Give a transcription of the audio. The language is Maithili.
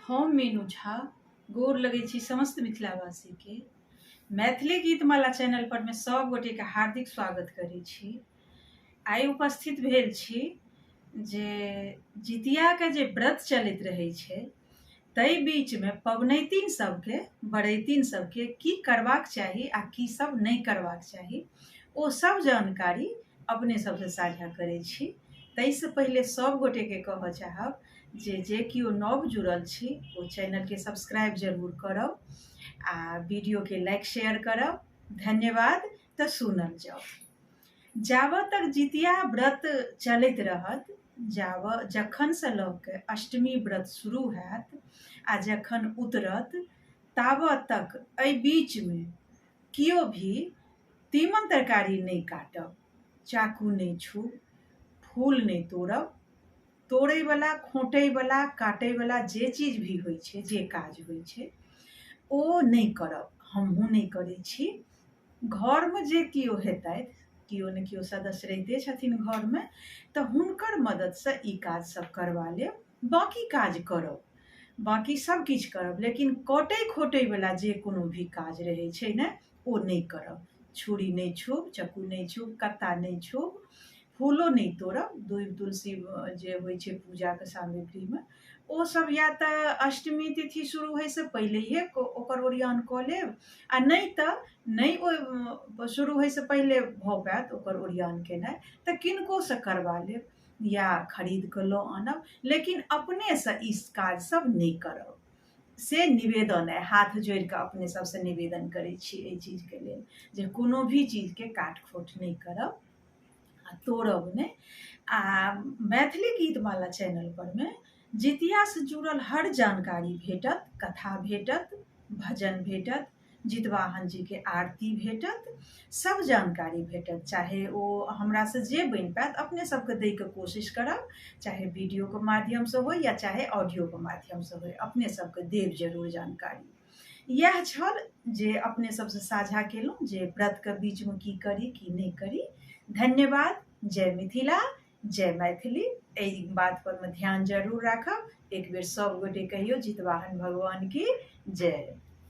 हम मीनू झा गोर लगै छी समस्त मिथिलावासीके। मैथिली गीतमाला चैनल पर मे सब गोटेके हार्दिक स्वागत करै छी। आइ उपस्थित भेल छी जे जितियाके जे व्रत चलैत रहै छै ताहि बीचमे पबनैतिन सबके बरैतिन सबके की करबाक चाही आ की सब नहि करबाक चाही ओ सब जानकारी अपने सबसँ साझा करै छी। ताहिसँ पहिले सब गोटेके कहऽ चाहब जे जे केओ नव जुड़ल छी ओ चैनलके सब्सक्राइब जरूर करब आ वीडियोके लाइक शेयर करब। धन्यवाद। तऽ सुनल जाउ। जाबऽ तक जितिया व्रत चलैत रहत, जाबऽ जखनसँ लऽ कऽ अष्टमी व्रत शुरू हैत आ जखन उतरत ताबऽ तक एहि बीचमे केओ भी तीमन तरकारी नहि काटब, चाकू नहि छूब, फूल नहि तोड़ब। तोड़ैवला, खोँटैवला, काटैवला जे चीज भी होइ छै, जे काज होइ छै ओ नहि करब। हमहूँ नहि करै छी। घरमे जे केओ हेतथि, केओ ने केओ सदस्य रहिते छथिन घरमे, तऽ हुनकर मदतिसँ ई काज सब करबा लेब। बाँकी काज करब, बाँकी सब किछु करब, लेकिन कटै खोटैवला जे कोनो भी काज रहै छै ने ओ नहि करब। छुरी नहि छूब, चक्कू नहि छूब, कत्ता नहि छूब, फूलो नहि तोड़ब। दूबि तुलसी जे होइ छै पूजाके सामग्रीमे ओ सब या तऽ अष्टमी तिथि शुरू होइसँ पहिलहिए ओकर ओरियान कऽ लेब आ नहि तऽ नहि ओहि शुरू होइसँ पहिले भऽ पायत ओकर ओरियान केनाइ तऽ किनकोसँ करबा लेब या खरीद कऽ लऽ आनब, लेकिन अपनेसँ ई काज सब नहि करब। से निवेदन अइ, हाथ जोड़ि कऽ अपने सबसँ निवेदन करै छी एहि चीजके लेल जे कोनो भी चीजके काट खोट नहि करब आ तोड़ब नहि। आ मैथिली गीतमाला चैनल पर मे जितियासँ जुड़ल हर जानकारी भेटत, कथा भेटत, भजन भेटत, जितवाहन जीके आरती भेटत, सब जानकारी भेटत। चाहे ओ हमरासँ जे बनि पायत अपने सबके दैके कोशिश करब, चाहे वीडियोके माध्यमसँ होइ या चाहे ऑडियोके माध्यमसँ होइ, अपने सबके देब जरूर जानकारी। इएह छल जे अपने सबसँ साझा केलहुँ जे व्रतके बीचमे की करी की नहि करी। धन्यवाद। जय मिथिला, जय मैथिली। एहि बात पर मे ध्यान जरूर राखब। एक बेर सब गोटे कहियौ जितवाहन भगवान की जय।